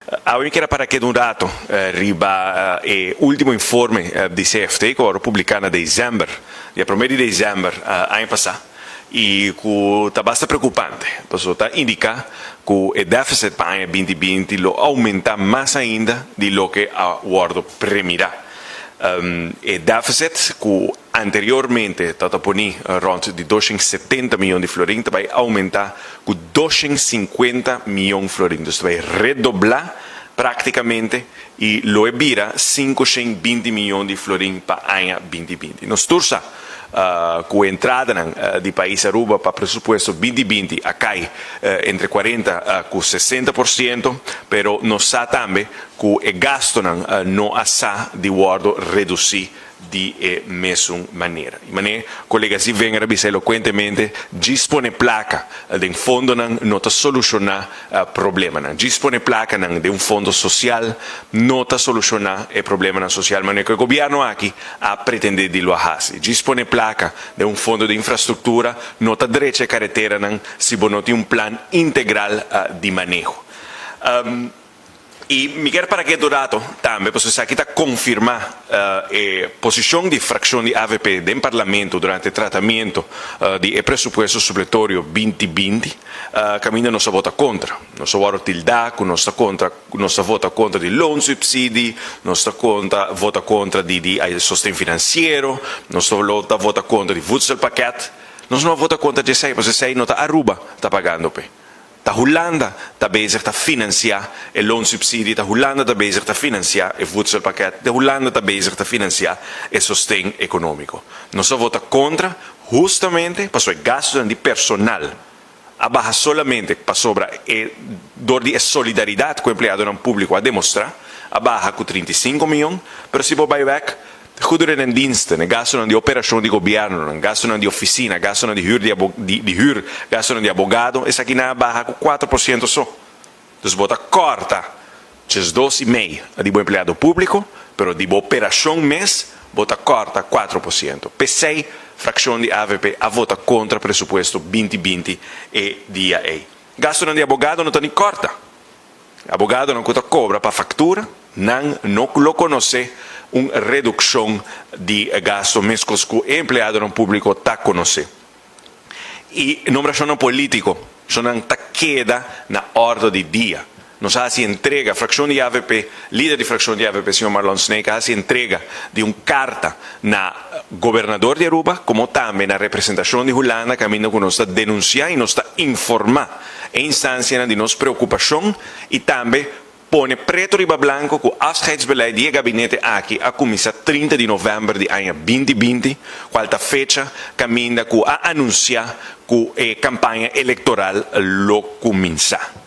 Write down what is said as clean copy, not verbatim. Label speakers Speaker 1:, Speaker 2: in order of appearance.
Speaker 1: Awe mi kier a para keda un rato riba e ultimo informe di CFT ku a wòrdu publiká na desèmber, dia promé di desèmber aña pasá i ku ta basta preokupante pasobra ta indiká ku e deficit pa aña binti binti lo oumentá mas ainda di loke a wòrdu premirá. E deficit ku anteriormente ta ta poni rond di 270 miyon di florin ta bai aumenta ku 250 miyon florin. Dus ta bai redobla praktikamente i lo e bira 520 miyon di florin pa aña 2020. Nos tur sa ku e entradanan di pais Aruba pa presupuesto 2020 a kai entre 40 ku 60%, pero nos sa tambe ku e gastonan no a sa di wòrdu redusí di e mesun manera. I manera kolega Zievinger a bisa elokuentemente, djis pone plaka den fondonan no ta solushoná problemanan. Djis pone plakanan den un fondo sosial no ta solushoná e problemanan sosial manera ku e gobièrnu aki a pretendé di lo a hasi. Djis pone plaka den un fondo di infrastruktura no ta drecha e kareteranan si bo no tin un plan integral di maneho. I mi kier para ketu rato tambe pasobra esaki ta konfirmá e posishon di frakshon di avp den Parlamento durante e tratamiento di e presupuesto supletorio 2020, kaminda nos a vota kontra. Nos a wòrdu tildá ku nos ta kontra, nos ta vota kontra di loonsubsidie, nos ta kontra vota kontra di di sosten finansiero, nos ta vota kontra di voedselpakket. Nos no a vota kontra di esei pasobra esei no ta Aruba ta pagando p'e. Ta Hulanda ta bezig ta financia e loonsubsidie, ta Hulanda ta bezig ta financia e voedselpakket, ta Hulanda ta bezig ta financia e sosten economico. Nos a vota contra hustamente pasobra e gastonan di personal a baha solamente pasobra e dor di e solidaridad cu empleadonan publico a demostra a baha cu 35 miyon, pero si bo bay wek Goederen en diensten, e gastunan di operashon di gobièrnunan, gastunan di ofisina, gastunan di hür di di hür, gastunan di abogado, esakinan a baha ku 4% so. Dus bo ta kòrta 12,5 di bo empleado públiko, pero di bo operashon mes bo ta kòrta 4%. P'esei frakshon di avp a vota kontra presupuesto 2020 e dia ei. Gastunan di abogado no ta ni kòrta. Abogadonan ku ta kobra pa faktura, nan no lo konosé un redukshon di gasto meskos ku e empleadonan públiko ta konosé. I nombrashonnan polítiko, shonnan ta keda na òrdu di dia. Nos a hasi entrega, frakshon di avp, lider di frakshon di avp señor Marlon Sneek a hasi entrega di un karta na gobernador di Aruba komo tambe na representashon di Hulanda kaminda ku nos ta denunsiá i nos ta informá e instansianan di nos preokupashon i tambe pone preto riba blanko ku afscheidsbeleid di e gabinete aki a kuminsá 30 di novèmber di aña 2020, kual ta fecha kaminda ku a anunsiá ku e kampaña elektoral lo kuminsá.